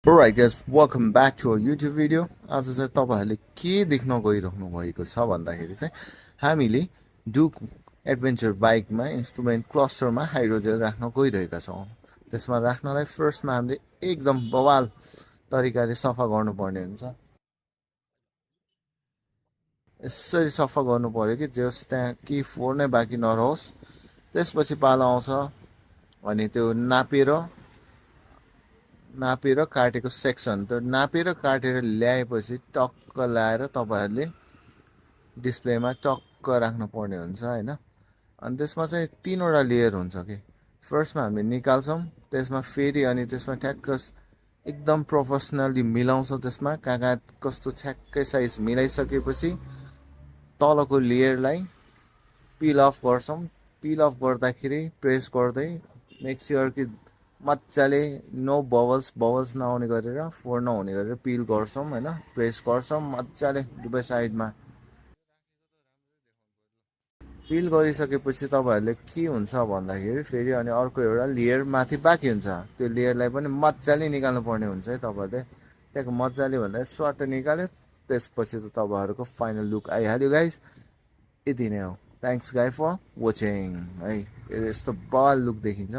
Alright guys, welcome back to our YouTube video. आज चाहिँ तपाईहरुले के देख्न गइराख्नु भएको छ भन्दाखेरि चाहिँ हामीले डुक एडभेन्चर बाइकमा इन्स्ट्रुमेन्ट क्लस्टरमा हाइड्रोजेल राख्न गइरहेका छौं। त्यसमा राख्नलाई फर्स्टमा हामीले एकदम बवाल तरिकाले सफा गर्नुपर्ने हुन्छ। यसरी सफा गर्नु पर्यो कि जस त्यहाँ के फोहोर नै बाँकी नरहोस्। त्यसपछि पालो आउँछ अनि त्यो नापेर काटेको सेक्सन त नापेर काटेर ल्याएपछि टक्क लाएर तपाईहरुले डिस्प्लेमा टक्क राख्न पर्ने हुन्छ हैन। अनि त्यसमा चाहिँ तीनवटा लेयर हुन्छ के। फर्स्टमा हामी निकाल्छौं, त्यसमा फेरि अनि त्यसमा ठ्याक्क एकदम प्रोफेसनली मिलाउँछौं। त्यसमा कहाँ कस्तो ठ्याक्कै साइज मिलाइसकेपछि तलको लेयरलाई पिल अफ गर्छौं। पिल अफ गर्दाखेरि प्रेस गर्दै मेक स्योर कि मजाले नो बबल्स नआउने गरेर फोहोर नहुने गरेर पिल गर्छौं हैन। प्रेस गर्छौं मजाले दुवै साइडमा। पिल गरिसकेपछि तपाईहरुले के हुन्छ भन्दाखेरि फेरि अनि अर्को एउटा लेयर माथि बाँकी हुन्छ। त्यो लेयरलाई पनि मजाले निकाल्नु पर्ने हुन्छ है तपाईहरुले। त्यहाँको मजाले भन्दा स्वाट निकाल्यो त्यसपछि त तपाईहरुको फाइनल लुक आइहाल्यो गाइस। यति नै हो। थ्यांक्स गाइस फर वाचिङ है। यस्तो बल लुक देखिन्छ।